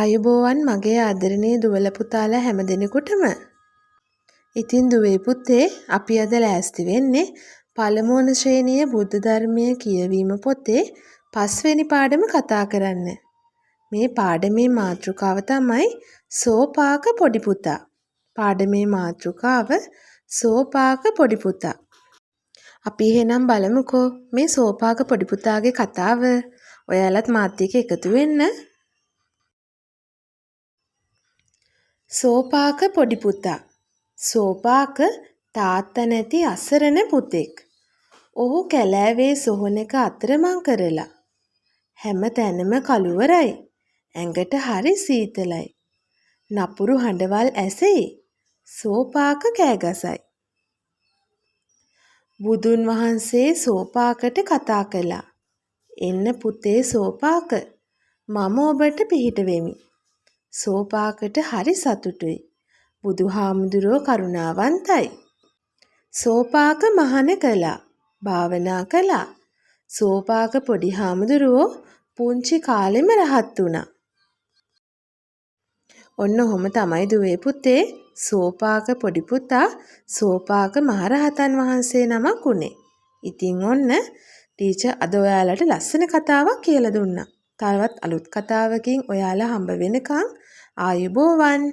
ආයුබෝවන් මගේ ආදරණීය දුවල පුතාලා හැම දෙනෙකුටම. ඉතින් දුවේ පුතේ අපි අද ලෑස්ති වෙන්නේ පළමුවන ශ්‍රේණියේ බුද්ධ ධර්මය කියවීම පොතේ පස්වෙනි පාඩම කතා කරන්න. මේ පාඩමේ මාතෘකාව තමයි සෝපාක පොඩි පුතා. පාඩමේ මාතෘකාව සෝපාක පොඩි පුතා. අපි එහෙනම් බලමුකෝ මේ සෝපාක පොඩි පුතාගේ කතාව. ඔයාලත් මාත් එක්ක එකතු වෙන්න. සෝපාක පොඩි පුතා. සෝපාක තාත්තා නැති අසරණ පුතෙක්. ඔහු කැලෑවේ සොහොනක අතරමං කරලා. හැම තැනම කළුවරයි. ඇඟට හරි සීතලයි. නපුරු හඬවල් ඇසෙයි. සෝපාක කෑගසයි. බුදුන් වහන්සේ සෝපාකට කතා කළා. එන්න පුතේ සෝපාක, මම ඔබට පිහිට වෙමි. සෝපාකට හරි සතුටුයි. බුදුහාමුදුරුවෝ කරුණාවන්තයි. සෝපාක මහාන කළා. භාවනා කළා. සෝපාක පොඩි හාමුදුරුවෝ පුංචි කාලෙම රහත් වුණා. ඔන්න ඔහොම තමයි දුවේ පුතේ සෝපාක පොඩි පුතා සෝපාක මහරහතන් වහන්සේ නමක් වුණේ. ඉතින් ඔන්න ටීචර් අද ඔයාලට ලස්සන කතාවක් කියලා දුන්නා. තවත් අලුත් කතාවකින් ඔයාලා හම්බ වෙනකන් ආයුබෝවන්.